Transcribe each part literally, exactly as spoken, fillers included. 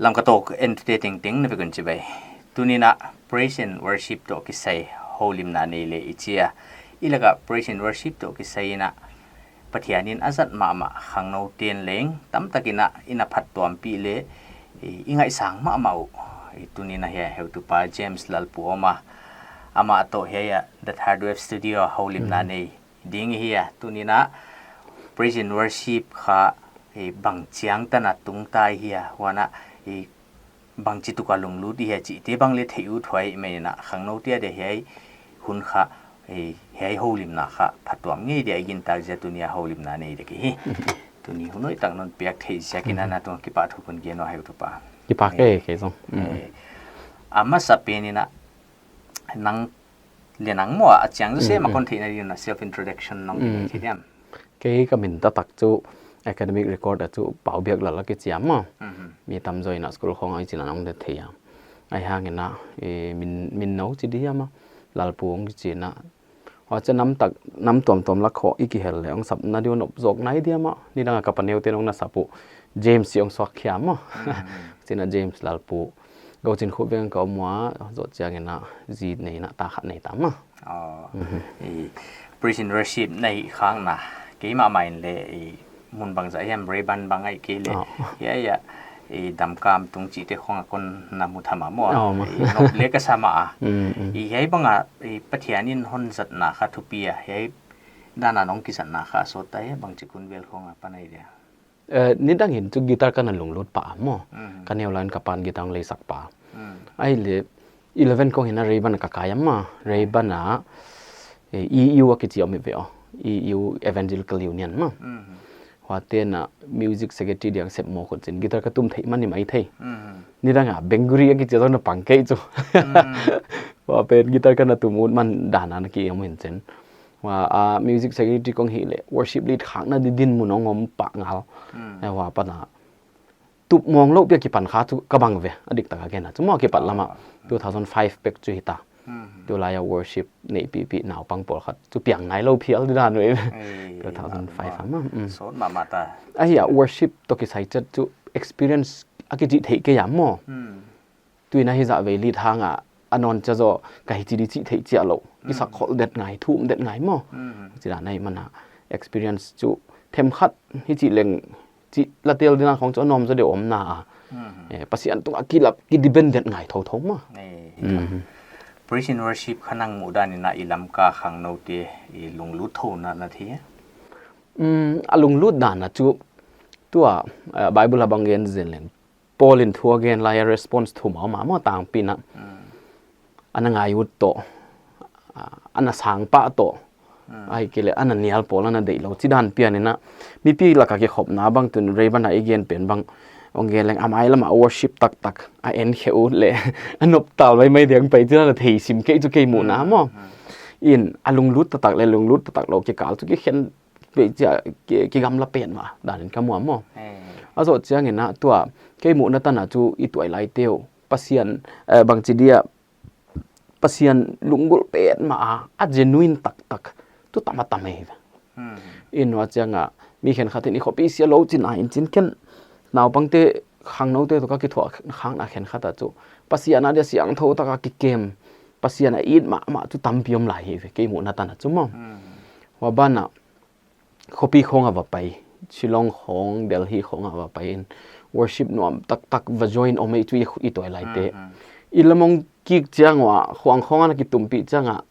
Lamka Talk entute tengteng na vek un chibai. Tuni'n a praise and worship toh kisai houlimna nei leh i chi a. I lak ah praise and worship toh kisai in a Pathian in a zat mahmah khangnou ten leng tamtak in a i na phattuampih leh i, i ngaihsang mahmah uh. I tuni'n a hiai heutupa James Lalpu om a. Amah toh hiai a The Third Wave Studio houlimna nei ding i hi a. Tuni'n a praise and worship kha i bang chiang tan a tung ta i hi a. Huan a i bangchituk a lunglut i hi a chihte bang leh theih ut huai mai in a khangnoute a dia hiai hun kha, eh, hiai houlimna kha phattuam ngei dia i gintak ziak tuni'n a houlimna nei dek i hi. Tuni hun hoihtak non piak theih ziak in a na tung kipahthu kon gen uh a heutupa. Kipak e, kei zong. Mm. Eh, a masapen in a nang leh nang maw a chiang zaw se ma kon theihna ding in a self introduction nong ki thei diam. Kei ka min taktak chu academic record a chu Paubiaklal a kichi a maw. Mhm. Mi tamzaw in a school khong a i chin a nong de thei a. Ahihhang in a, eh, min, min nou chi di a maw. Lalpu ong kichi in a. Huchi a nam tak, nam tuamtuam lak khong i kihel leh ong sapna di uh nop zawk nai di a maw. Nidang a ka paneute nong na sap uh. James i ong suak khia maw. Mhm. Chin a James Lalpu. Gouchin Khupveng ka om ua, zoh chiang in a zi nei in a ta khat nei ta maw. Oh, i praise and worship na hih khakna, keimah mah in leh i mun bangzah hiam, Rayburn bang ahihkeileh, oh, hiai a, i Damkam tung chihte khong a kon na mu tham a maw. Oh, ma. I nop leh ka sa mah a. Mm, mm. I hiai bang a, i Pathian in hon zatna kha thupi a, hiai dan a nong kizatna kha sawt ta hia, bangchi kun vel khong a pan ai dia. Eh, nidang in chu guitar ka na lunglut pah a maw. Mm. Ka neu lai in ka pa'n guitar hong lei sak pah. Mm. Ahihleh eleven kong in a Rayburn ka kai a maw. Rayburn a, eh, E U a kichi om i ve aw. E U Evangelical Union maw. Mm. Huate'n a music secretary dia sep mawk uh chin guitar ka tum theih man i mai thei. Mm. Nidang a Benguri a kichi zong na pang kei chu. Mm. Huai pen guitar ka na tum ut man dan a na ki om in chin. Huai a music secretary kong hih leh worship lead khakna di dinmun ong om pah ngal. Hmm. Eh, huai pan a tup mawng lou pi a kipan kha chu ka bang ve, a diktak a gen a. Chu maw kipat lam a, ah, two thousand five pek chu hita. Hmm. Tulai a worship neihpihpih naupang pawlkhat chu piang nailou phial di dan ve. Eh, two thousand five ma, a maw. Mm. Sawt mahmah ta. Ahia worship toh kisai chet chu experience a kichih theih kei a maw. Hmm. Tuin a hi zah vei lead hang a, a nawn chia zaw ka hi chi di chih theih chiah lou. Mm. Kisak khol det ngai, thum det ngai maw. Mm. Chi dan a hi man a experience chu themkhat hi chih leng chih la tel ding a khong chu a nuam zaw deuh om na a. Mm. Eh, Pasian tung a kilap, ki depend det ngai thotho maw. Eh, mm. Praise and worship kha nang muhdan in a i Lamka khangnoute i lunglut thouna na thei hia? Mm, a lunglut dan a chu tua, eh, Bible a bang gen zen leng Paul in thu a gen lai a response thum a om a maw, tangpi in a. Mm. Ana ngai ut toh, a, ana sang pah toh. Mm. Ahihkeileh ana nial pawl ana deih lou. Chi dan pian in a. Mipi lak a kikhopna bang tun Rayburn a i gen pen bang. Ong gen leng a mai lam a worship taktak. A en khe ut leh. A nop tal maimai ding pai chi dan a thei sim kei chu kei muhna maw. Mm. In a lunglut taktak leh lunglut taktak lou kikal chu kikhen pei chia ki, kigamla petmah dan in ka mu a maw. Eh. A zoh chiang in a tua, kei muhna tan a chu i tuailaite uh. Pasian, eh, bangchi dia, Pasian lunggulh petmah a, a genuine taktak. Tu tam a tam e. Hmm. In huai chiang a, mi khenkhat in i khopi sia lou chin a in chin ken. Naupangte khangnoute toh ka kithuah khakna khenkhat a chu. Pasian a dia siangthou tak a kikem. Pasian a it mahmah chu tampi om lai hi ve, kei muhna tan a chu maw. Hmm. Huai ban a, khopi khong a va pai, Shillong khong, Delhi khong a va pai in, worship nuam taktak va join om ei chu i, i tuailaite. Mhm. I lam ong kik chiang ua, khuang khong ana kitumpih chiang a,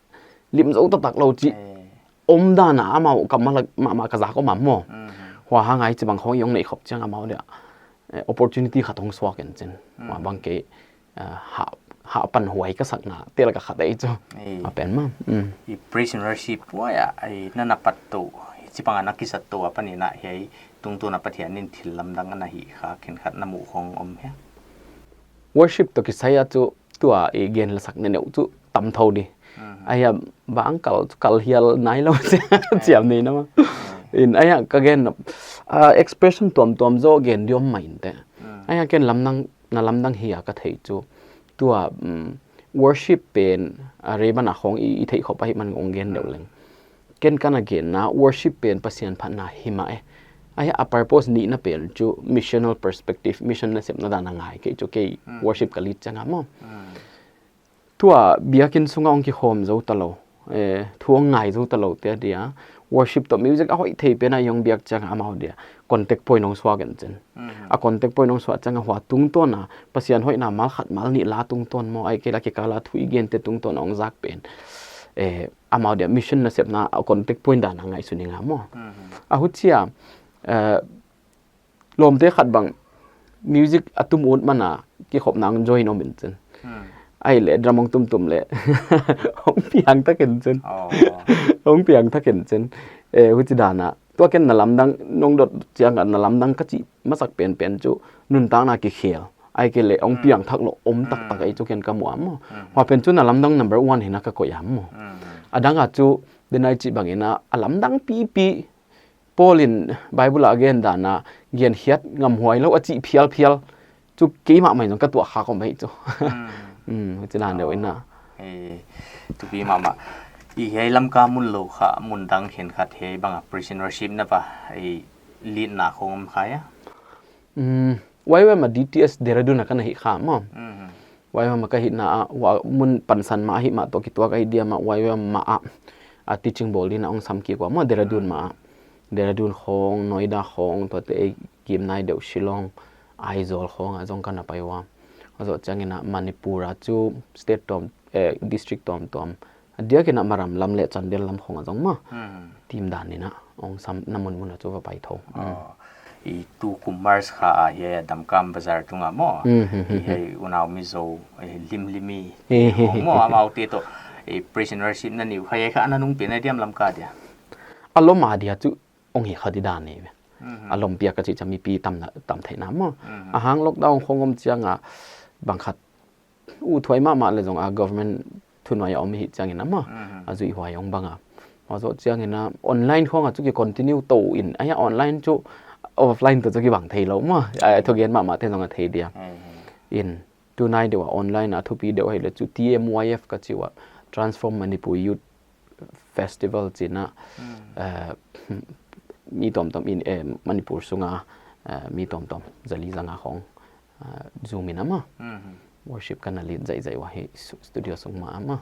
lim zou taktak lou chih. Eh. Om dan a amau kammal a, mahmah ka zak om a maw. Mhm. Huai hang a hichibang khong i ong neih khop chiang amau dia, eh, opportunity khat hong suak in chin. Mhm. Huai bang kei, eh, ha, ha pan huai ka sakna, tel ka khat ei chu. Ei, a pen ma. Mm. I praise and worship huai a, ei, na na pat tou, hichibang a na kizat tou a pan in a hiai, tungtawn a Pathian in thil lamdang ana hih kha khenkhat na muh khong om hia? Worship toh kisai a chu, tua i gen lasak neuneu chu tam thou di. Mhm. Ahia bang kal, kal hial nailou chiam nei na maw. Mhm. In ahia ka gen, ah, expression tuamtuam zaw gen di om mai in te. Mhm. Ahia ken lamdang, na lamdang hi a ka thei chu. Tua, mm, worship pen, ah, Rayburn a khong i, i theih khop ahih man ong gen deuh leng. Ken ka na genna worship pen Pasian phatna hi mah e. Ahi a purpose nihna pen chu missional perspective, mission nasepna dan a ngai kei chu kei worship ka lead chiang a maw. Tua biakin sunga hong kikhawm zou talou, eh, thu hong ngai zou talou te dia, worship toh music a hoih thei pen a hong biak chiang a amau dia contact point hong suak in chin. A contact point hong suak chiang a hua tungtawn a Pasian hoihna mal khat mal nih la tungtawn maw, ahihkeileh kikal a thu i gente tungtawn hong zak pen, eh, amau dia mission nasepna a contact point dan a ngaihsun ing a maw. A huchia, eh, lawmte khat bang music a tum ut man a kikhopna hong join om in chin. Ahihleh drum hong tumtum leh hong piang thak in chin. Hong piang thak in chin. Eh, huchi dan a tua ken na lamdang nong dot chiang a na lamdang ka chih masak penpen chu nuntakna kikhel, ahihkeileh hong piang thak lou om taktak ahi chu ken ka mu a maw. Hua pen chu na lamdang number one hi in a ka koih a maw. A dang a chu, den ai chih bang in a, a lamdang pipi Paul in Bible a gen dan a, gen hiat ngam huai lou a chih phialphial chu keimah mai zong ka tuah khak om ahi chu. Huchi dan deuh in a. Thupi mahmah. I hiai Lamka mun lou kha mun dang khenkhat hiai bang a praise and worship na va lead na khong om kha hia? Y Y M a D T S Dehradun a ka na hih kha maw. Y Y M a ka hihna a, mun pansan mah ahihmah toh kituak ahi diam a, Y Y M mah a teaching bawl ding in a hong sam kik ua maw, Dehradun mah a. Dehradun khong, Noida khong, tuate ei kim nai deuh Shillong, Aizawl khong a zong ka na pai ua. Huai zoh chiang in a Manipur a chu state tuam, eh, district tuamtuam, a diak in a Maram lam leh Chandel lam khong a zong maw. Team dan in a hong samna munmun a chu va pai thou. I tu kum March kha a hiai Damkam Bazar tung a maw. I hiai Unau Mizo, eh, Limlimi, eh, maw, amaute toh, eh, praise and worship na neih uh kha hiai kha ana nung pen a diam Lamka dia? A lawm a dia chu hong hi kha di dan ahi ve. A lawm piak ka chih chiang mipi tam na, tam theihna maw. A hang lockdown khong om chiang a bang khat uthuai mahmah leh zong a government thunuai a om hi chiang in a maw. A zuih huai hong bang a. Huai zoh chiang in a online khong a chu ki continue tou in. Ahi a online chu offline toh chu kibang thei lou maw. A thugen mahmah te zong a thei dia. In tunai deuh a online a thupi deuh ahihleh chu T M Y F ka chi ua, Transform Manipur Youth Festival chi in a, eh, mi tuamtuam in, eh, Manipur sunga, eh, mi tuamtuam zali zanga khong, eh, Zoom in a maw. Worship ka na lead zaizai ua hi stu-, studio sung mah a maw.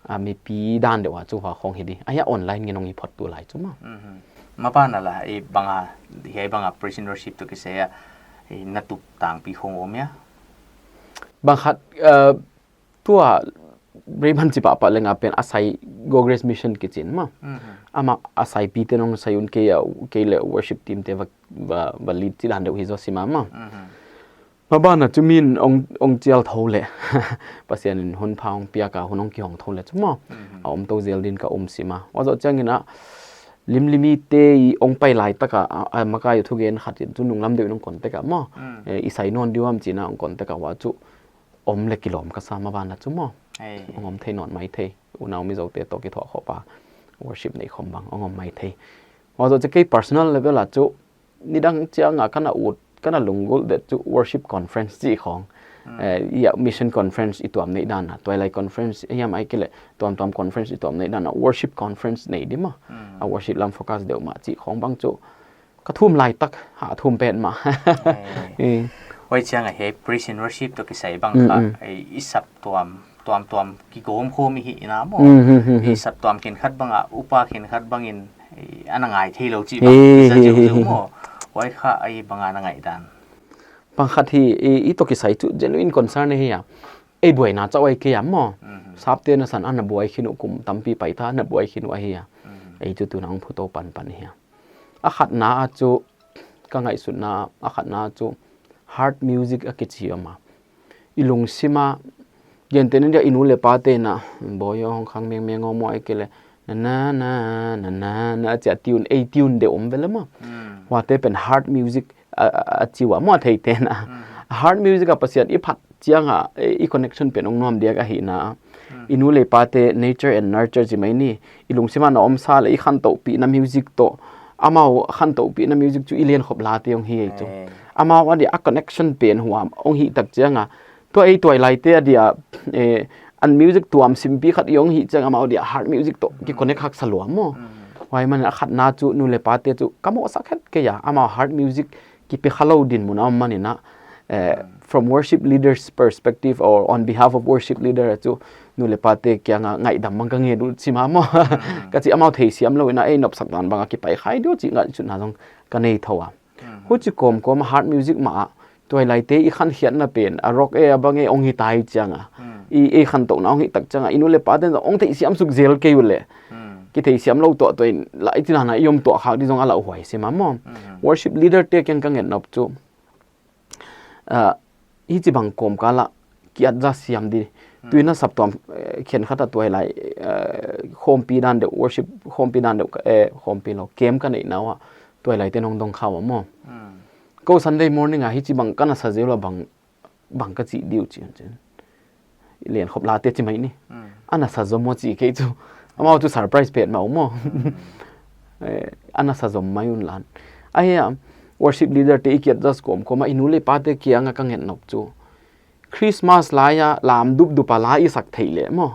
A mipi dan deuh a chu hua khong hi di. Ahi a online ngen hong hi phot tu lai chu maw. Maban a la, eh, bang a, hiai bang a praise and worship toh kisai a, eh, na tup tangpi khong om hia? Bang khat, eh, tua Raymond chi pahpah leng a pen a sai Go Grace Mission kichi in maw. Amah a saipi ten hong sai un kei a, kei leh worship team te va, va, va lead chi dan deuh hi zaw sim a maw. Maban a chu min hong, hong chial thou leh Pasian in hun pha hong piak a, hun hong kihong thou leh chu maw. A om tou zel din ka um sim a. Huai zoh chiang in a Limlimi te i hong pai lai tak a, a, a makai uh thugen khat in chu nunglam deuh in hong contact a maw. Eh, i sai nawn diam chi in a hong contact a, huai chu om leh kilawm ka sa maban a chu maw. Hong om thei nawn maithei. Unau Mizo te toh kithuah khop a worship neih khawm bang hong om maithei. Huai zoh chiang kei personal level a chu nidang chiang a ka na ut, ka na lunggulh det chu worship conference chi khong. Eh, hiai mission conference i tuam neih dan a, Twilight Conference hiam ahihkeileh tuamtuam conference i tuam neih dan a worship conference nei di maw. A worship lam focus deuh mah chi khong bang chu ka thum lai tak, ha thum pen mah. Huai chiang a hiai praise and worship toh kisai bang kha, eh, i saptuam, tuamtuam kigawm khawm i hi in a maw. I saptuam khenkhat bang a, upa khenkhat bang in, eh, ana ngai thei lou chi bang, i sa cheu cheu maw. Huai kha ahi bang a na ngaihdan? Bang khat hi, i, i toh kisai chu genuine concern ahi a. Ei buaina chauh ahi kei a maw. Sapte nasan ana buai khin uh kum tampi paita ana buai khin uh ahi a. Ei chu tuna hong phutou panpan hi a. A khatna a chu, ka ngaihsutna a khatna a chu, heart music a kichi om a. I lungsim a, gentehna dia i nu leh pa te na, bawi aw hong khang mengmeng aw maw ahihkeileh, na na na, na na na, chia tune, ei tune deuh om ve leh maw. Huaite pen heart music a, a, a chi ua maw theite na. Heart music a Pasian i phat chiang a, eh, i connection pen hong nuam diak ahihna. I nu leh pa te nature and nurture chi mai ni. I lungsim a na om sa leh i khantouhpihna music toh. Amau khantouhpihna music chu i lian khop la te hong hi ei chu. Amau a dia a connection pen huam hong hih tak chiang a. Tua ei tuailaite a dia, eh, an music tuam simpi khat i hong hih chiang amau dia heart music toh ki connect haksa lua maw. Huai manin a khatna chu nu leh pate chu ka mohsak het kei a, amau heart music kipe khalou dinmun a om manin a, eh, from worship leader's perspective or on behalf of worship leader chu nu leh pate kianga ngaihdam bang ka ngen uh chi mah maw. Ka chih amau theisiam lou in a ei nopsak dan bang a kipai kha di uh chih ngaihsutna zong ka nei thou a. Huchi kawmkawm a heart music mah a, tuailaite i khankhiatna pen a rock e a bang e hong hi ta hi chiang a, i, i khantouhna hong hih tak chiang a, i nu leh pate'n zong hong theisiam suk zel kei uleh, kitheisiam lou tuah tuah in lah i chih dan a i om tuah khak di zong a lauhuai sim a maw. Worship leader te kiang ka ngetnop chu, ah, hichibang kawmkal ah ki adjust siam di. Tuin a saptuam, eh, khenkhat a tuailai, eh, khawmpi dan deuh, worship khawmpi dan deuh, eh, khawmpi lou, camp ka neihna uah tuailaite'n hong dong kha ua maw. Kou Sunday morning a hichibang ka na sa zel ua bang, bang ka chih di uh chi'n chi'n. Liankhop Late chi mai ni. A na sa zom maw chih kei chu. Amau chu surprise petmah uh maw. Eh, a na sa zom mai un lan. Ahia, worship leader te i ki adjust kawmkawm a i nu leh pate kianga ka ngetnop chu, Christmas lai a lam dupdup a la i sak theih leh maw.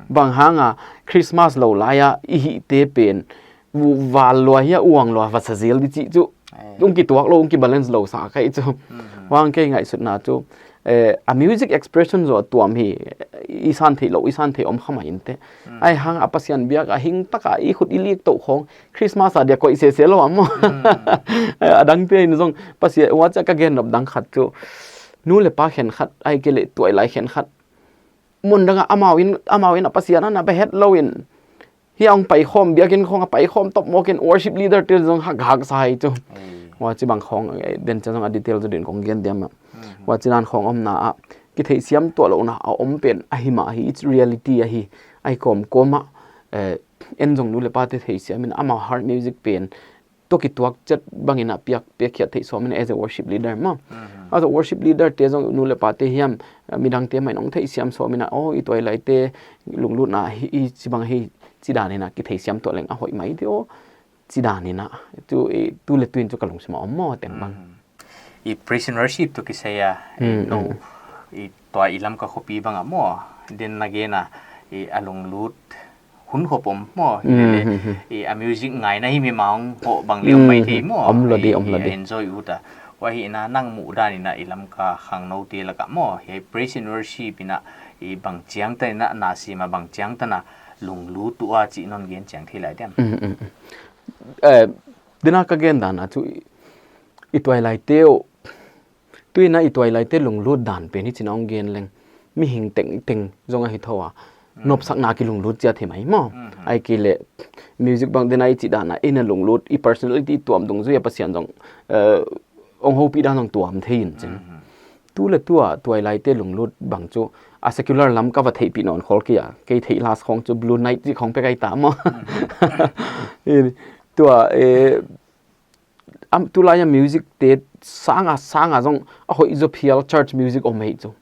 Bang hang a Christmas lou lai a i hihte pen, u val lua hia uang lua va sa zel di chih chu. Hong kituak lou, hong ki balance lou sa kei chu. Huang kei ngaihsutna chu, eh, a music expression zaw tuam hi, i san theih lou, i san theih om kha mai inteh. Ahihhang a Pasian biak a hing tak a i khut i lik touh khawng Christmas a dia koih sese lou a maw. Eh, a dangte in zong Pasian, huachi a ka gennop dang khat chu, nu leh pa khenkhat, ahihkeileh tuailai khenkhat, mun dang a amau in, amau in a Pasian a na be het lou in, hia hong paikhawm, biakinn khawng a paikhawm tawp mawk in worship leader te zong hak hak sa hi chu. Huachi bang khawng, eh, den chiang zong a detail zaw din kong gen diam a. Huachi dan khawng omna a kitheisiam tuah louhna a om pen ahi mah hi, it's reality ahi, ahi kawmkawm a, eh, en zong nu leh pate theisiam in amau heart music pen toh kituak chet bangin a piak, piakkhiat theih sawm in as a worship leader maw. As a worship leader te zong nu leh pate hiam, eh, midangte mah in hong theisiam sawm in a, oh, i tuailaite lunglutna hi, hichibang hi, chih dan in a kitheisiam tuah leng a hoih mai di uh, chih dan in a. Tu, eh, tu leh tu in chu ka lungsim a om maw teng bang. I praise and worship toh kisai a, i no, i tua i Lamka khopi bang a maw, den na gen a, i a lunglut hun khop om maw, i a music ngaina hi mi mah hong hoh bang leh om mai thei maw. Om lou di, om lou di. Enjoy ut a. Huai hi in a nang muh dan in a i Lamka khangnoute lak a maw, hiai praise and worship in a i bang chiang tan in a na sim a, bang chiang tan a lunglut ua chih non gen chiang thei lai diam. Eh, den a ka gen dan a chu i, i tuailaite uh, tuin a i tuailaite lunglut dan pen hichi'n hong gen leng, mihing tengteng zong ahi thou a, nopsakna kilunglut chiat hi mai maw. Ahihkeileh music bang den a i chih dan a i na lunglut, i personality tuam dungzui a Pasian zong, eh, hong houpih dan zong tuam thei in chi'n. Tu leh tu a tuailaite lunglut bang chu a secular lam ka va theihpih nawn khol kei a, kei theih last khawng chu Blue Night chih khawng pek ahi ta maw. I, tua, eh, am, tulai a music te sang a, sang a zong a hoih zaw phial church music om hi chu.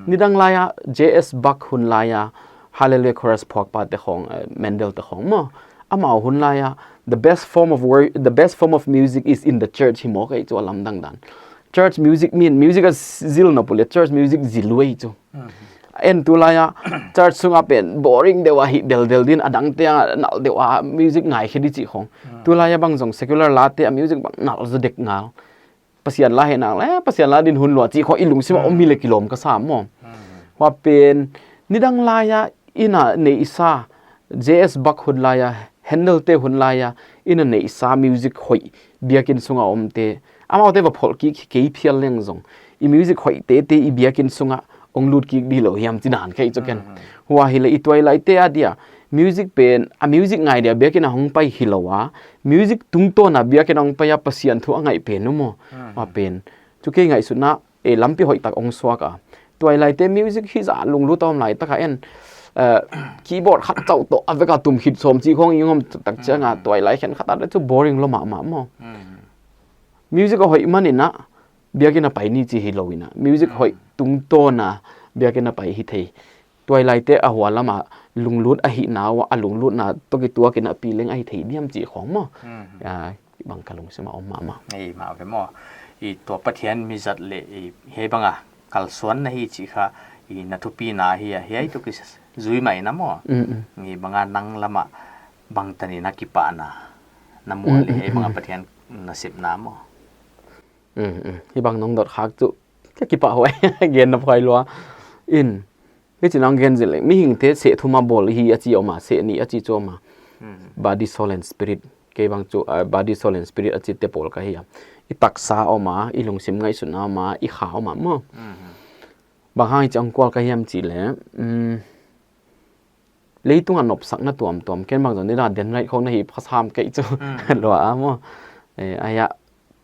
Nidang lai a J S Bach hun lai a Hallelujah Chorus phuakpa te khawng, eh, Mendel te khawng maw. Amau hun lai a, the best form of wor-, the best form of music is in the church hi mawk ei chu a lamdang dan. Church music min, music a zil nop uleh church music zil uh ei chu. En tulai a church sung a pen boring deuh a hih deldel din, a dangte a nalh deuh a music ngaikhe di chih khawng. Tulai a bang zong secular late a music bang nalh zaw dek ngal. Pasian la hih nang leh, Pasian la din hun lua chih khawng i lungsim a om hi leh kilawm ka sa maw. Huai pen, nidang lai a i na neihsa, J S Bach hun lai a, Handel te hun lai a, i na neihsa music hoih biakinn sung a omte, amaute va pholh kik kei phial leng zong, i music hoih tete i biakinn sung a hong lut kik di lou hiam chih dan kei chu ken. Huai hi leh i tuailaite a dia, music pen, a music ngai dia biakinn a hong pai hilou a, music tungtawn a biakinn a hong pai a Pasian thu a ngaih pen uh maw. Huai pen, chu kei ngaihsutna, eh, lampi hoih tak hong suak a. Tuailaite music hi zah lunglut a om lai tak a en, eh, keyboard khat chauh toh a vek a tum khit sawm chih khawng i ngawm tak chiang a, tuailai khenkhat a chu boring lua mahmah maw. Music a hoih manin a, biakinn a pai ni chih hilou in a. Music hoih tungtawn a, biakinn a pai hi thei. Tuailaite a hua lam a lunglut ahihna ua, a lunglutna toh kituak in a pi leng ahi thei diam chih khawng maw. Ah, bang ka lungsim a om mahmah. Ei, mah ve maw. I tua Pathian mi zat leh, i hiai bang a kalsuanna hi chih kha, i na thupina hi a, hiai toh kizui mai na maw. Ngi bang a nang lam a Bangtan in a kipahna na muh leh, ei bang a Pathian nasepna maw. Hibang nong dot khak chu ka kipah huai, gen na phuai lua. In, hichi nang gen zil leh, mihingte seh thum a bawl hi a chi om a, seh nih a chi chu om a. Body, soul and spirit. Kei bang chu, ah, body, soul and spirit a chite pawl ka hi a. I taksa om a, i lungsim ngaihsutna om a, i kha om a maw. Bang hang hichi a kual ka hiam chih leh, um, leitung a nopsakna tuamtuam, ken bang zong ni na den right khong na hi phasam kei chu. Lua a maw. Eh, aia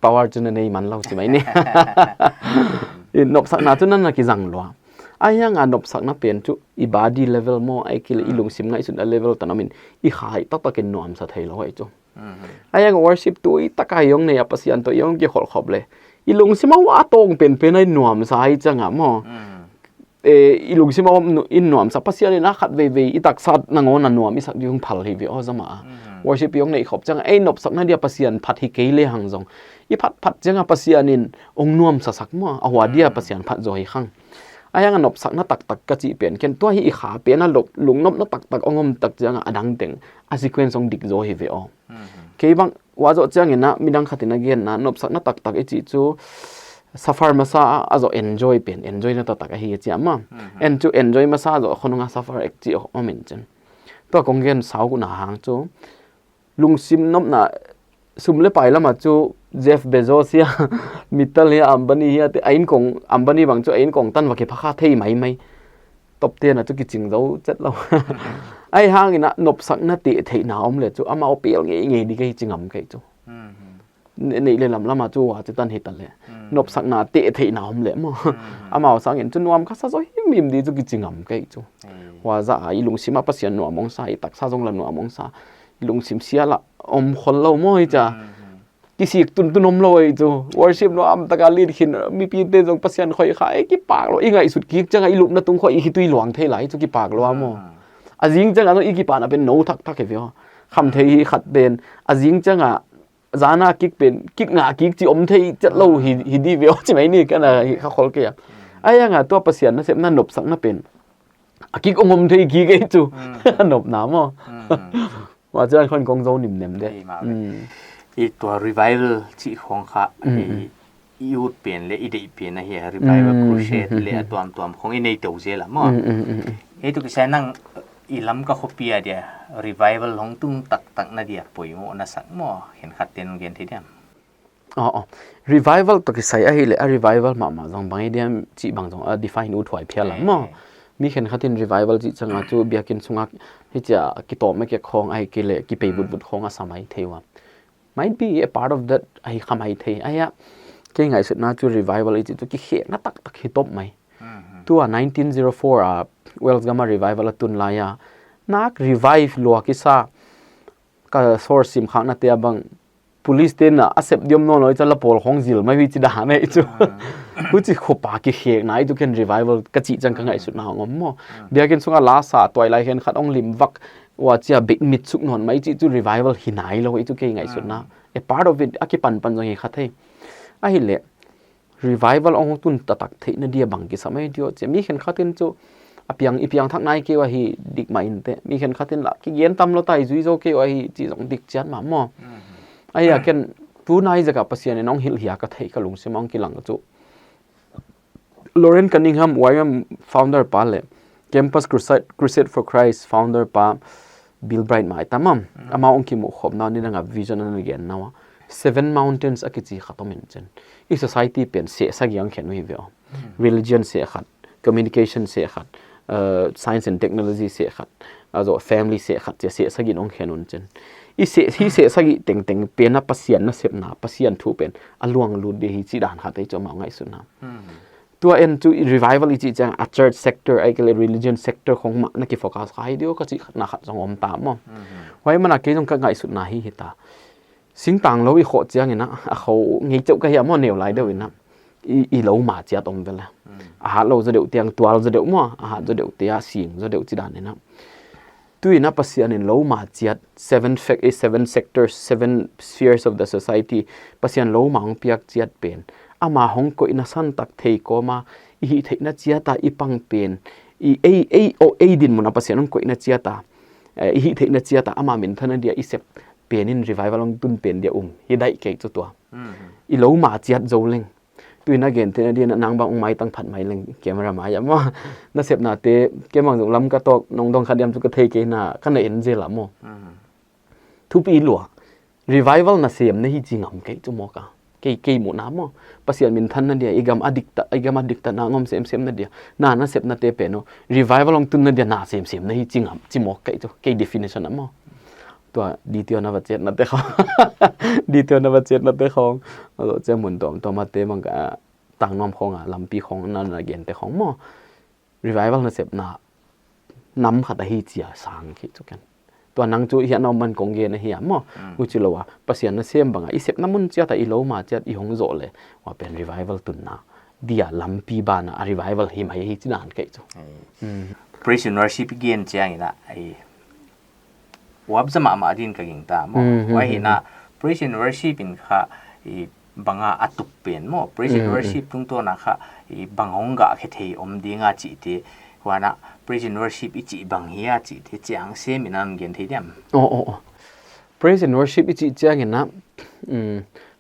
power chu na nei man lou chi mai ni. I nopsakna chu na na kizang lua. Ahi hang a nopsakna pen chu i body level maw, ahihkeileh i lungsim ngaihsutna level tan om in, i kha hi taktak in nuamsa thei lou hi chu. Ahi hang worship tui taka i hong nei a, Pasian toh i hong kikholh khop leh, i lungsim a uah tawng penpen a i nuamsa hi chang a maw. Eh, i lungsim a om nu-, i nuamsa, Pasian in a khat veivei i taksa nangawn a nuam i sak ding phal hi ve aw zama. Worship i hong nei khop chang a, ei nopsakna dia Pasian phat hi kei lehang zong, i phatphat chang a Pasian in hong nuamsa sak maw, a hua dia Pasian phat zaw hi khang. Ahi hang a nopsakna taktak ka chih pen ken tua hi i kha pen a lop, lungnopna taktak hong om tak chang a, a dang teng a sequence hong dik zaw hi ve aw. Kei bang, huai zoh chiang in a, midang khat in a gen na, nopsakna taktak i chih chu, suffer masa a, a zoh enjoy pen, enjoy na taktak ahi a chi a maw. En chu enjoy masa zoh khonung a suffer ek chih om in chin. Tua kong gen sau ku na hang chu, lungsim nopna, sum leh pai lam a chu, Jeff Bezos hia, Mittal hia, Ambani hia, te a inn kong, Ambani bang chu a inn kong tan va kipha kha thei maimai. Top ten a chu kiching zou chet lou. Ahi hang in a nopsakna teh theihna om leh chu, amau pel ngeingei di ka hi chi ngam kei chu. Ne-, neih leh lamlam a chu huchi tan hi ta leh. Nopsakna teh theihna om leh maw. Amau sang in chu nuam ka sa zaw himhim di chu kichi ngam kei chu. Huai zoh a i lungsim a Pasian nuam hong sa, i taksa zong lah nuam hong sa. I lungsim sia lah om khol lou maw hi cha. Kisik tuntun om lou hi chu. Worship nuam taka lead khin, mipite zong Pasian khoih kha, ei kipak lou, i ngaihsut kik chang a, i lupna tung khong i khitui luang thei lai chu kipak lou a maw. A zing chang a zong i kipahna pen nou thakthak hi ve aw. Kham thei hi khat pen, a zing chang a, zan a kik pen, kik ngah kik chih om thei chet lou hi, hi di ve aw chi mai ni ka na hi kha khol kei a. Ahi hang a tua Pasian nasepna nopsakna pen, a kik hong om thei kik hi chu. Nopna maw. Huai chiang khong kong zou nimnem de. Ei, ma ve. I tua revival chih khong kha, i, i ut pen leh i deih pen ahi a, revival crusade leh a tuamtuam khong i nei tou zel a maw. Ei tu kisai nang i Lamka khopi a dia revival hong tung taktak na dia poimoh na sak maw, khenkhat ten gen thei diam? Oh, oh. Revival toh kisai ahihleh, a revival mahmah zong bang hi diam chih bang zong a define ut huai phial a maw. Mi khenkhat in revival chih chang a chu biakin sung a hichia kitawm a kek khong ahihkeileh kipei vutbut khong a sa mai thei ua. Might be a part of that ahi kha mai thei. Ahi a, kei ngaihsutna chu revival i chih chu kikhekna taktak hi top mai. Tua nineteen zero four a Wales gam a revival a tun lai a, nak revive lua kisa, ka source sim khakna te a bang, police te'n a sep diam nawn lou i cha la pawl khong zil mai hui chi dan ahi chu. Huchi khop a kikhekna i tu ken revival ka chih chang ka ngaihsutna hong om maw. Biakin sung a la sa tuailai khenkhat hong lim vak, huchia bek mit suk nawn mai chih chu revival hi nai lou i tu kei ngaihsutna. A part of it, a kipanpan zong hi kha thei. Ahihleh, revival hong tun taktak theihna dia bang kisa mai diam chih. Mi khenkhat in chu, a piang, i piangthak nai kei ua hi dik mah in te. Mi khenkhat in lah, kigen tam lou ta i zui zou kei ua hi chih zong dik chiat mah maw. Ahi a ken, tu nai zek a Pasian in hong hilh hia ka theih ka lungsim hong kilang chu. Loren Cunningham, Y W A M founder pa leh Campus Crusade, Crusade for Christ founder pa Bill Bright mai tam am. Amau hong kimuh khopna ni dang a vision ana gen na ua. Seven mountains a kichi khat om in chin. I society pen seh sagih hong khen uh hi ve aw. Religion seh khat, communication seh khat, uh, science and technology seh khat, a zoh family seh khat, chia seh sagih hong khen un chin. I seh, hi seh sagih tengteng pen a Pasian nasepna, Pasian thu pen a luang lut di hi chih dan khat ahi chu amau ngaihsutna. Tua en chu i revival i chih chang a church sector, ahihkeileh religion sector khong mah na kifocus kha hi diam ka chih na khat zong om ta maw. Huai man a kei zong ka ngaihsutna hi hi ta. Singtang lou i khoh chiang in a, a khou ngei chauh ka hi a maw neu lai deuh in a. I, i lou ma chiat om vel a. A hat lou zaw deuh tiang tual zaw deuh maw, a hat zaw deuh tia sing zaw deuh chi dan in a. Tu in a Pasian in lou ma chiat, seven fac-, eh, seven sectors, seven spheres of the society, Pasian lou ma hong piak chiat pen. Ama hong koihna san tak thei kawm a, i hih theihna chiat a i pang pen. I ei, ei, oh, ei dinmun a Pasian hong koihna chiat a. Eh, i hihtheihna chiat a ama minthanna dia i sep pen in revival hong tun pen dia um. Hi daih kei chu tua. I lou ma chiat zou leng. Tuin a gen theihna dia nang bang hong maitang phat mai leng camera mai a maw. Na sepnate, kei bang zong lam ka tawk, nong dong kha diam chu ka thei kei na, ka na en zel a maw. Thupi lua. Revival na sem na hi chi ngam kei chu maw ka. Kei, kei muhna maw. Pasian minthanna dia, i gam a diktat, i gam a diktatna ngawm semsem na dia. Na, na sepnate pen uh. Revival hong tunna dia na semsem na hi chi ngam, chi maw kei chu. Kei definition a maw. Tua detail na va chetnate khong. Detail na va chetnate khong. A zoh chia mun tuamtuam a te bang ka, tangnuam khong a, lampi khong na, na gente khong maw. Revival na sepna nam khat ahi chia sang kei chu ken. Tua nang chu hiah na om man kong gen ahi a maw. Huchi lou a, Pasian na sem bang a, i sepna mun chiat a i lou ma chiat i hong zoh leh, huai pen revival tunna dia lampi ban a revival hi mai hi chi dan kei chu. Praise and worship i gen chiang in a, huap zama ma din ka gingta maw. Huai hi na, praise and worship in kha, i bang a a tup pen maw. Praise and worship tungtawn a kha, i bang hong gah khe thei om ding a chihte. Huan a, praise and worship i chih bang hi a chihte chiang sem in a gen thei diam. Oh, oh, oh. Praise and worship i chih chiang in a,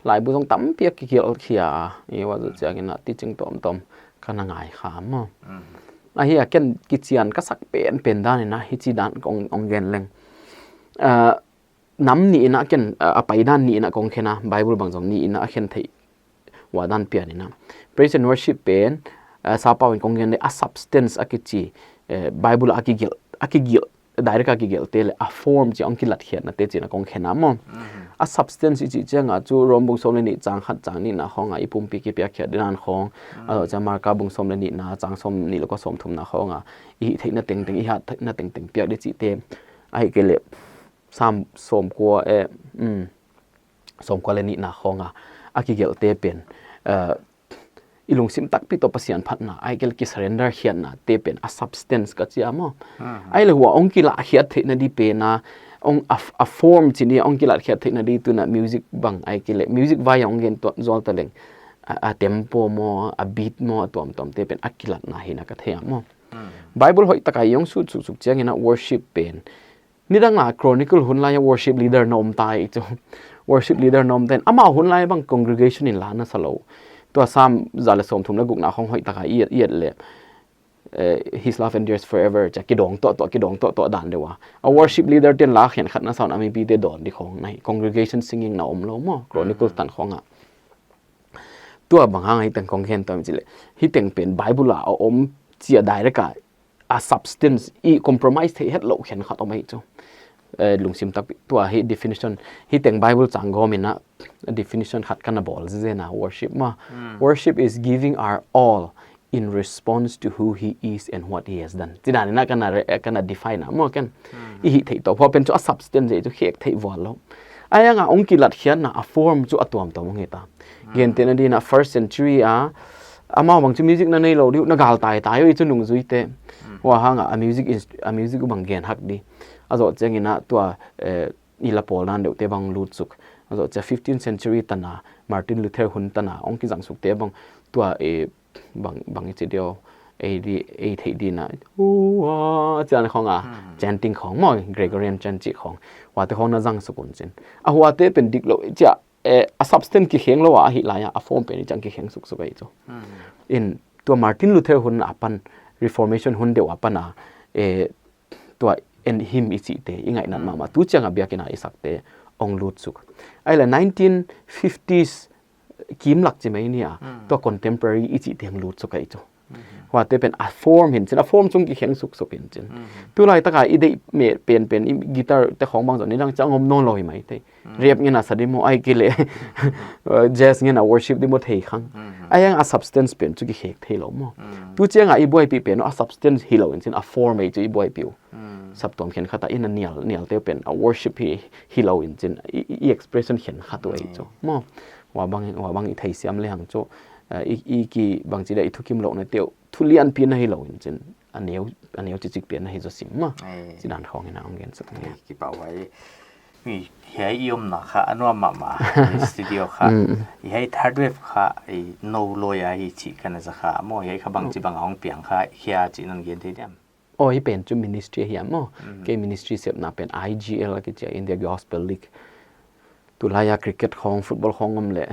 laibu zong tampi a kigelh khia a. I huai zoh chiang in a teaching tuamtuam ka na ngai kha maw. Ahi a ken kichian ka sak penpen dan in a hichi dan kong, kong gen leng. Nam nih in a ken, a paidan nih in a kong khen a, Bible bang zong nih in a khen theih. Huai dan pian in a. Praise and worship pen, sapau in kong gen leh a substance a kichi, Bible a kigelh, a kigelh, direct a kigelhte leh a form chia hong kilatkhiatnate chi'n a kong khen a maw. A substance i chih chiang a chu Rom bung sawm leh nih chang khat chang nihna khong a i pumpi kipiakkhiat didan khong. A zoh chia Marka bung sawm leh nihna chang sawmnih leh kua sawmthumna khong a i hihtheihna tengteng, i hattheihna tengteng piak di chihte. Ahihkeileh Sam sawmkua, eh, sawmkua leh nihna khong a, a kigelhte pen, eh, i lungsim takpi toh Pasian phatna, ahihkeileh kisurrender khiatnate pen a substance ka chi a maw. Ahihleh huai hong kilatkhiat theihna di pen a, hong a, a form chi ni hong kilatkhiat theihna di tuin a music bang ahihkeileh music vai hong gen tuan zual ta leng, a, a tempo maw, a beat maw, a tuamtuamte pen a kilatna hi in a ka thei a maw. Bible hoihtak a i hong sut suksuk chiang in a worship pen. Nidang a Chronicle hun lai a worship leader na om ta i chu. Worship leader na om ta in. Amau hun lai bang congregation in la na sa lou. Tua Sam za leh sawmthum leh gukna khong hoihtak a i et, i et leh, eh, His love endures forever. Chia kidong tuahtuah, kidong tuahtuah dan deuh a. A worship leader te'n la khenkhat na sa un a mipite dawn di khong na hi. Congregation singing na om lou maw. Chronicle tan khong a. Tua bang hang a hiteng kong khen tuam chih leh. Hiteng pen Bible a om chia direct a a substance i compromise theih hetlou khenkhat om ahi chu. Eh, lungsim takpi tua hi definition, hiteng Bible chang gawm in a definition khat ka na bawl zenzen a worship maw. Worship is giving our all in response to who he is and what he has done. Chi dan in a ka na re-, ka na define a maw ken. I hihtheih toh. Huai pen chu a substance ahi chu khek theih vual lou. Ahi hang a hong kilatkhiatna a form chu a tuamtuam hong hi ta. Gen theihna di in a first century a, amau bang chu music na nei lou di uh, na gal taitai uh i chu nungzuite. Huai hang a, a music inst-, a music uh bang gen hak di. A zoh chiang in a tua, eh, i la pawl dan deuhte bang lut suk. A zoh chia fifteenth century tan a, Martin Luther hun tan a, hong kizang sukte bang tua, eh, bang, bang i chi diam, ei di, ei theih di in a, ua, chi'n khong a, chanting khong maw, Gregorian chant chih khong. Huaite khong na zang suk un chin. A huaite pen dik lou, chia, eh, a substance kikheng lou a, ahihlai a, a form pen i chang kikheng suksuk ahi chu. In, tua Martin Luther hun apan, Reformation hun deuh apan a, eh, tua en hymn i chihte, i ngaihnat mahmah. Tu chiang a biakinn a i sakte, hong lut suk. Ahihleh nineteen fifties kim lak chi mai ni a, tua contemporary i chihte hong lut suk ahi chu. Huaite pen a form hi'n chin, a form chung kikheng suksuk hi'n chin. Tulai tak a i deih meh penpen, i guitar te khong bang zong nidang chiang om nawn lou hi mai thei. Rap ngen a sa di maw, ahihkeileh jazz ngen a worship di maw thei khang. Ahi hang a substance pen chu kikhek theilou maw. Tu chiang a i buaipih pen uh a substance hilou in chin, a form ahi chu i buaipih uh. Saptuam khenkhat a i na nial, nialte pen a worship hi, hilou in chin, i, i, i expression khenkhat uh ahi chu. Maw, huai bang, huai bang i theisiam lehang chu, eh, i, i kibang chi dia i thukim louhnate uh, thu lianpi na hilou in chin, a neu, a neu chichik pen na hi zaw sim maw. Chi dan khong in a hong gen suk ni. Kipahhuai. Hiai i omna kha a nuam mahmah, studio kha. Hiai Third Wave kha, i nou loi a hi chih ka na za kha. Maw hiai kha bangchi bang a hong piang kha, hiai chih non gen thei diam. Oh, hi pen chu ministry ahi a maw. Kei ministry sepna pen I G L a kichi a, India Gospel League. Tulai a cricket khong, football khong om le.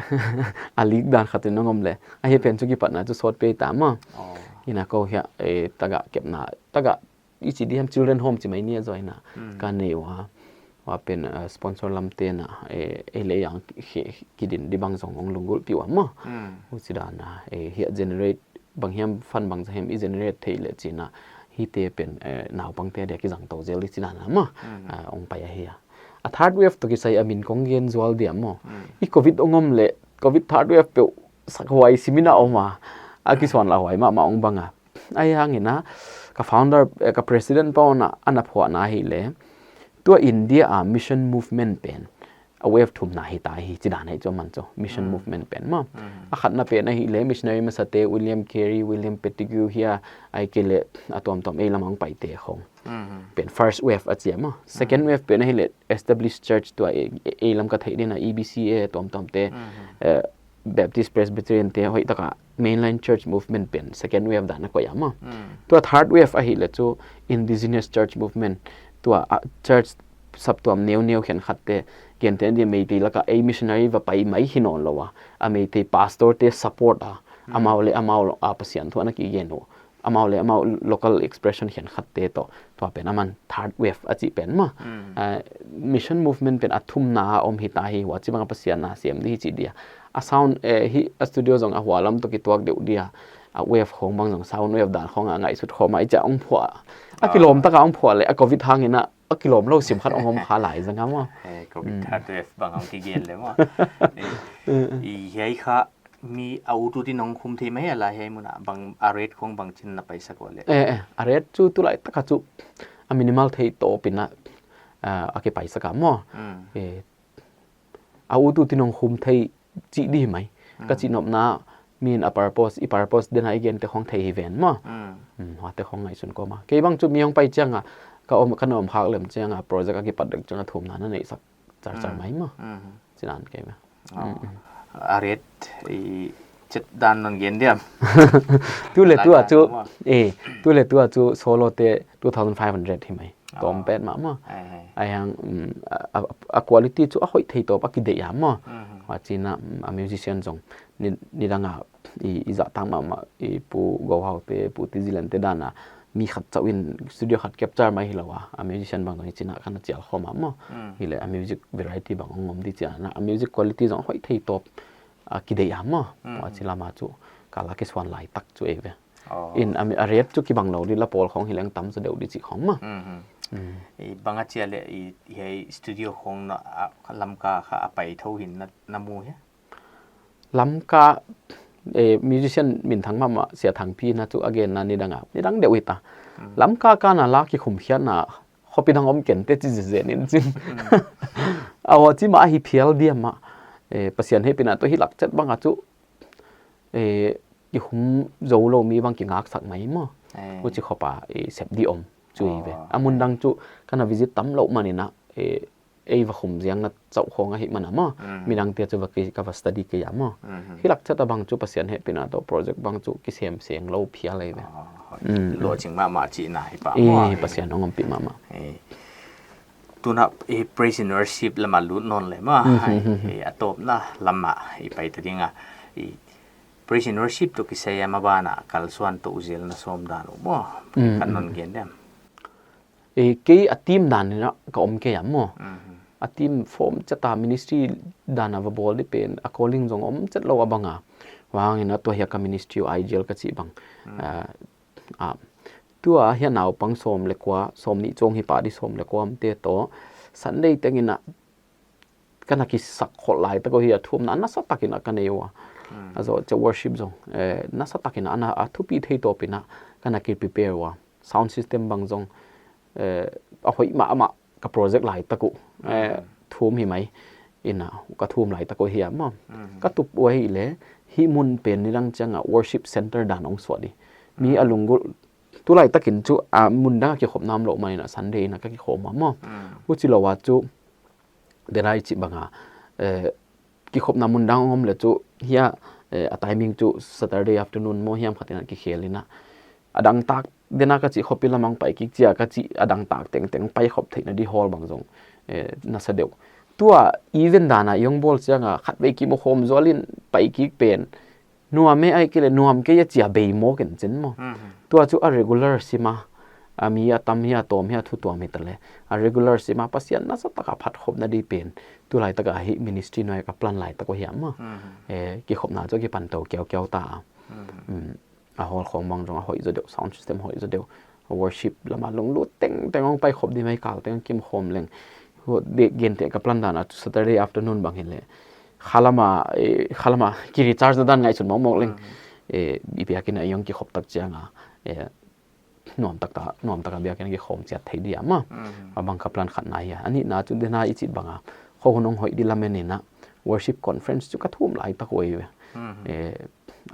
A league dan khat in om le. A hi pen chu kipatna chu sawt pen ta maw. Ina kou hiai, eh, tagah kepna, tagah i chi diam children home chi mai ni a join a. Ka nei ua. Ua pen, eh, sponsor lam te na, eh, eh le yang ki, ki, kidin di bang zong ong lunggulh pih ua maw. Huchi dan a, eh, hiai generate bang hiam fund bang zong hiam i generate thei le chihna. Hite pen, eh, naupang te dia kizang tou zel di chihna na maw. Ah, ong pai ahi a. A third wave toh kisai a min kong gen zual diam maw. I covid ong om le, covid third wave peuh sak huai simin a om a. A kisuan la huai mahmah ong bang a. Ahihhangin a, ka founder, eh, ka president pa ong a, ana phuahna hi le. Tua India a mission movement pen. A wave thumna hi ta hi, chih dan hi chu man chu. Mission movement pen maw. A khatna pen ahi le, missionary masa te, William Carey, William Pettigrew hiai, ahihkeileh, a tuamtuam ei lam a ong pai te khong. Pen first wave a chi a maw. Second wave pen ahi le, established church tua ei, ei, ei lam ka theih din a E B C a tuamtuam te, eh, Baptist Presbyterian te hoih taka mainline church movement pen second wave dan a koih a maw. Tua third wave ahi le chu indigenous church movement tua, ah, church saptuam neuneu khenkhat te kente dia Meitei laka ei missionary va pai mai hi nawn lou a. A Meitei pastor te support a. Amau le amau a Pasian thu ana kigen uh. Amau le amau local expression khenkhat te toh, tua pen aman third wave a chih pen maw. Ah, mission movement pen a thumna a om hi ta hi, huchi bang a Pasian na siam di hi chih dia. A sound, eh, hi a studio zong a hua lam toh kituak deuh dia. A wave khong bang zong sound wave dan khong a ngaihsut khawm a i chia ong phuah. A kilawm taka ong phuah le, a covid hangin a, a kilawm lou sim khat ong om kha lai zang a maw. Eh, covid third wave bang ong kigen le maw. Eh, i hiai kha mi a ut ut in ong khum thei mai a la hiai mun a bang a rate khong bangchin na paisak ua le. Eh, eh, a rate chu tulai taka chu a minimal thei tawp in a, ah, a kipaisak a maw. Eh, a ut ut in ong khum thei chih di mai. Ka chih nopna min a purpose, i purpose den a i gen te khong thei hi ven maw. Huate khong ngaihsun kawm a. Kei bang chu mi hong pai chiang a, ka om, ka na om khak lem chiang a, project a kipat dek chiang a thumna na neihsak char char mai maw. Chih dan kei maw. A rate i chet dan non gen diam. Tu le tu a chu, eh, tu le tu a chu solo te two thousand five hundred hi mai. Tawm pet mahmah. Ahihhang, um, a, a, a quality chu a hoih thei tawp a kideih a maw. Huchiin a, um, a musician zong ni, nidang a i, i zahtak mahmah, i Pu Go Hau te, Pu Tizilen te dan a mi khat chauh in studio khat capture mai hilou a, a musician bang zong i chin a kana chial khawm a maw. Hileh a music variety bang hong om di chiang a, a music quality zong hoih thei tawp a kideih a maw. Huchi lam a chu ka la kisuan lai tak chu ei ve. In a mi, a rate chu kibang lou di la pawl khong hileng tam zaw deuh di chih khong maw. I bang a chia le i, i hiai studio khong na, a, Lamka kha a pai thou hi'n na, na mu hia? Lamka, eh, musician minthang mahmah Sia Thangpi na chu a genna nidang a, nidang deuh hita. Lamka ka na la kikhum khiatna khopi dang om ken te chi zenzen in chin. A huchi mah hi phial diam a, eh, Pasian hehpihna toh hi lak chet bang a chu, eh, kikhum zou lou mi bang kingaksak mai maw. Huchi khop a, eh, sep di om chu hi ve. A mun dang chu kana visit tam lou man in a, eh, ei va khum ziang na chauh khong ahihman a maw. Midang te chu va ki, ka va study kei a maw. Hilak chet a bang chu Pasian hehpihna toh project bang chu kisem seng lou phial ei ve. Lohching mahmah chihna hi pah maw. Pasian hong ompih mahmah. Tuna, eh, praise and worship lam a lut nawn le maw. Eh, a tawpna lam a i pai ta ding a. Eh, praise and worship toh kisai a maban a kalsuan toh uh zel na sawm dan uh maw. Kan non gen diam. Eh, kei a team dan in a ka om kei a maw. A team form chet a ministry dan a va bawl di pen a calling zong om chet lou a bang a. Huang in a tua hiai ka ministry uh I G L ka chih bang. Ah, ah, tua hiai naupang sawm le kua, sawmnih chawng hi pah di sawm le kua om te toh Sunday teng in a kana kisak khol lai tak uh hi a thumna nasa tak in a ka nei ua. A zoh chiah worship zong, eh, nasa tak in a ana a thupi thei tawp in a kana ki prepare ua. Sound system bang zong, eh, a hoih mahmah ka project lai tak uh, eh, thum hi mai in a ka thum lai tak uh hi a maw. Ka tup ua hi le hi mun pen nidang chiang a worship center dan hong suah di. Mi a lunggulh, tulai tak in chu a mun dang a kikhopna om lou man in a Sunday in a ka kikhawm a maw. Huchi lou a chu denai chih bang a, eh, kikhopna mun dang om le chu hiai, eh, a timing chu Saturday afternoon maw hiam khat in a kikhel in a. A dang tak Dena ka chih khop in lamang pai kik chia ka chih a dang tak tengteng pai khop theihna di hall bang zong, eh, nasa deuh. Tua event dan a i hong bawl chiang a khatvei kimu khawm zual in pai kik pen nuam e, ahihkeileh nuam kei a chia bei mawk in chin maw. Mhm. Tua chu a regular sim a, a mi a tam hi a, tawm hi a, thu tuam hi ta leh, a regular sim a Pasian nasa tak a phat khopna di pen tulai tak a hi ministry nuai ka plan lai tak uh hiam maw. Mhm. Eh, kikhopna chu kipan tou kiaukiau ta a. Mhm. Mm, a hall khawng bang zong a hoih zaw deuh, sound system hoih zaw deuh. Worship lam a lunglut tengteng hong pai khop di mai, kal teng kim khawm leng. Hu, de, gen te ka plan dan a chu Saturday afternoon bang hi leh, kha lam a, eh, kha lam a ki recharge dan ngaihsun mawkmawk leng. Mhm. Eh, i biakinn a i hong kikhop tak chiang a, eh, nuam tak ta, nuam tak a biakinn a kikhawm chiat thei di a maw. Mhm. A bang ka plan khatna hi a. A nihna chu dena i chih bang a, khua hun hong hoih di lamen in a, worship conference chu ka thum lai tak uh ei ve. Mhm. Eh,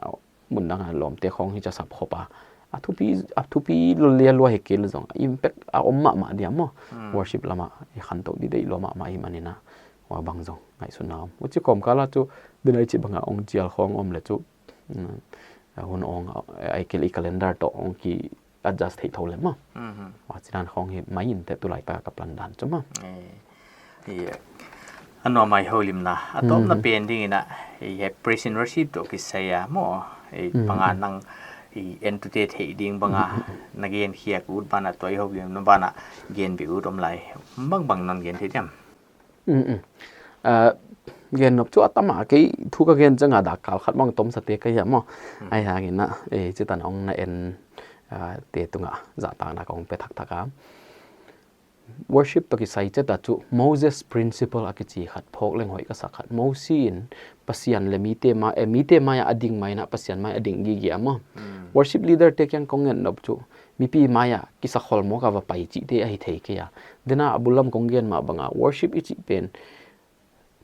a, mun dang a lawmte khawng hi cha sap khop a, a thupi, a thupi lua lua hi kei leh zong impact a om mahmah di a maw. Hmm. Worship lam a i khantou di deih lua mahmah ahih manin a, huai bang zong ngaihsutna om. Huchi kawmkal a chu dena i chih bang a hong chial khawng om leh chu, mm, a hun hong, a, ahihkeileh i calendar toh hong ki adjust thei thou leh maw. Mhm. Huchi dan khawng hi mai in te tulai tak a ka plan dan chu maw. Eh, i, a nuam mai houlimna. A tawpna, mhm, pen ding in a, i, he praise and worship toh kisai a maw. I, mhm, bang a nang, i, entute theih ding bang a, mhm, na gen khiak ut ban a, tua i houlimna ban a gen bik ut om lai. Bang bang non gen thei diam? Mm, mm. Ah, gen nop chu a tam a, kei thu ka gen chiang a dak kal khat bang tom sa te ka hia maw. Mm. Ahihhangin a, eh, chitan hong na en, ah, te tung a zahtakna ka hong pe thakthak a. Worship toh kisai chet a chu Moses principle a kichi khat phawk leng hoih ka sa khat. Mosi in Pasian leh mite mai, eh, mite mai a ding mai in a Pasian mai a ding gige a maw. Mm. Worship leader te kiang kong ngen nop chu mipi mai a kisa khol mawk a va pai chihte ahi thei kei a. Dena a bul lam kong gen mah bang a worship i chih pen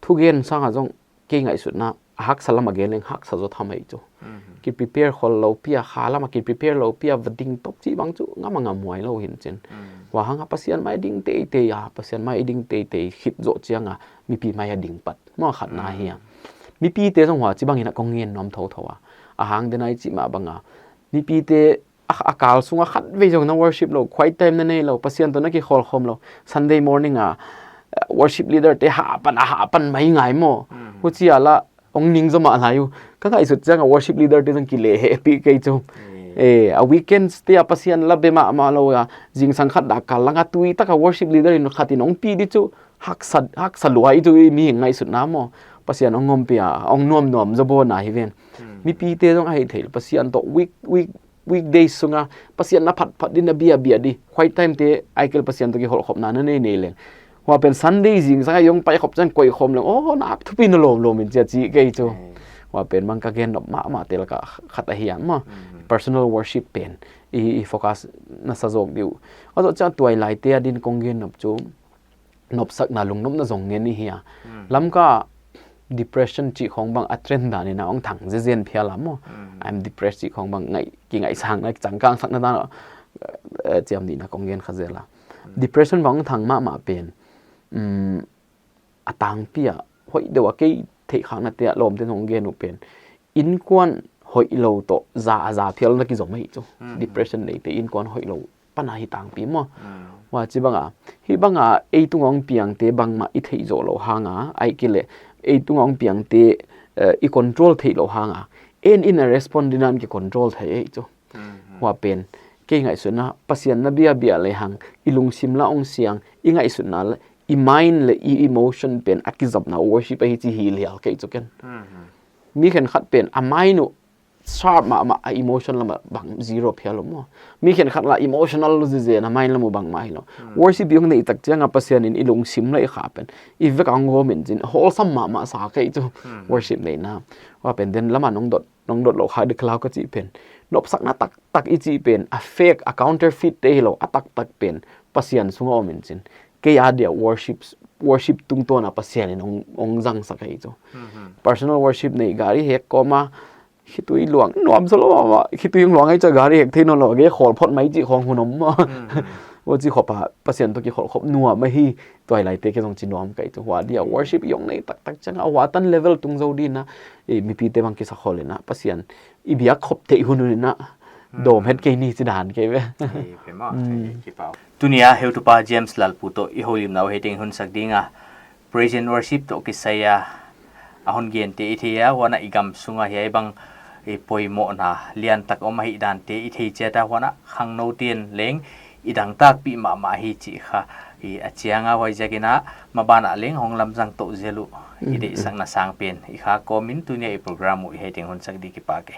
thugen sang a zong kei ngaihsutna a haksa lam a gen leng haksa zaw tham ahi chu. Mhm. Ki prepare khol lou pi a, kha lam a ki prepare lou pi a va ding top chih bang chu ngam a ngam huai lou hi'n chin. Mm. Huai hang a Pasian mai ding teitei a, Pasian mai ding teitei khit zoh chiang a mipi mai a ding pat maw khatna hi a. Mm. Mipite zong huchi bang in a kong ngen nuam thotho a. A hang dena i chih mah bang a mipite a, a kal sung a khatvei zong na worship lou, quiet time na nei lou, Pasian toh na kikhol khawm lou. Sunday morning a, eh, worship leader te hapan a hapan mai ngai maw. Mm. Huchi a la hong ning zaw mah lai uh. Ka ngaihsut chiang a worship leader te zong kile hehpih kei chu. Mm. Eh, a weekends te a Pasian la be mahmah lou a, zingsang khat dak kal lang a tui tak a worship leader in khat in hong pi di chu haksa, haksa lua hi chu i mihing ngaihsutna maw. Pasian hong ompih a, hong nuamnuam zaw bawn a hi ven. Hmm. Mipite zong ahi thei, Pasian toh week, week, weekdays sung a Pasian na phatphat di, na biabia di. Quiet time te ahihkeileh Pasian toh kiholh khopna na nei nei leng. Huai pen Sunday zingsang a i hong pai khop chiang koih khawm leng, oh, nak thupi na lawmlawm in chia chih kei chu. Hmm. Huai pen bang ka gen nop mahmah te lak a khat ahi a maw. Hmm. Personal worship pen i, i focus na sa zawk di uh. A zoh chiang tuailaite a din kong gen nop chu nopsakna, lungnopna zong ngen i hi a. Hmm. Lamka depression chih khawng bang a trend dan in a hong thang zezen phial a maw. Hmm. I'm depressed chih khawng bang ngai, kingaihsakna, changkang sakna dan a, eh, chiam nihna kong gen kha zel a. Hmm. Depression bang hong thang mahmah pen, um, a tangpi a, hoih deuh a kei theih khakna te a lawmte hong gen uh pen, innkuan hoih lou toh za a za phial na kizom ahi chu. Hmm. Depression neite innkuan hoih lou pan a hi tangpi maw. Hmm. Huchi bang a, hi bang a ei tung a hong piangte bangmah i theih zoh lou hang a, ahihkeileh ei tung a hong piangte, eh, i control theih lou hang a, en in a respond din a ki control thei ahi chu. Hmm. Huai pen kei ngaihsutna Pasian na biabia lehang i lungsim la hong siang, i ngaihsutna leh i mind leh i emotion pen a kizopna worship ahi chih hilhial kei chu ken. Hmm. Mi khenkhat pen a mind uh sharp mahmah, a emotion lam a bang zero phial lou maw. Mi khenkhat la emotional lou zezen a, mind lam uh bangmah hi lou. Hmm. Worship i hong neih tak chiang a Pasian in i lungsim leh i kha pen i vek a hong gawm in chin, wholesome mahmah sa kei chu. Hmm. Worship neihna. Huai pen den lam a nong dot, nong dot lou kha di klau ka chih pen, nopsakna taktak i chih pen a fake, a counterfeit te hi lou, a taktak pen Pasian sung a om in chin. Kei a dia worship, worship tungtawn a Pasian in hong, hong zangsak ahi chu. Hmm. Personal worship nei, gari hek kawm a, khitui luang nuam zaw lou a, khitui luang ahi chu gari hek thei nawn lou, gei khawl phot mai chih khawng hun om maw. Hmm. Huchi khop a Pasian toh kiholh khop nuam ahi, tuailaite kei zong chi nuam kei chu. Huai dia worship i hong neih taktak chiang a, huai tan level tung zou din a, eh, mipite bang kisa khol in a, Pasian i biak khop theih hun hun in a, Dawm het kei ni chi dan kei ve. Tuni a heutupa James Lalpu toh i houlimna uh hiai teng hun sak ding a, praise and worship toh kisai a a hon gente i thei a, huan a i gam sung a hiai bang poimohna liantak om ahih dante i thei chiat a, huan a khangnou ten leng i dangtakpih mahmah hi chih kha a chiang a, huaiziakin a maban ah leng hong lamzang tou zel uh. I deihsakna sangpen i kha kawm in tuni a i program uh hiai teng hun sak di, kipak e.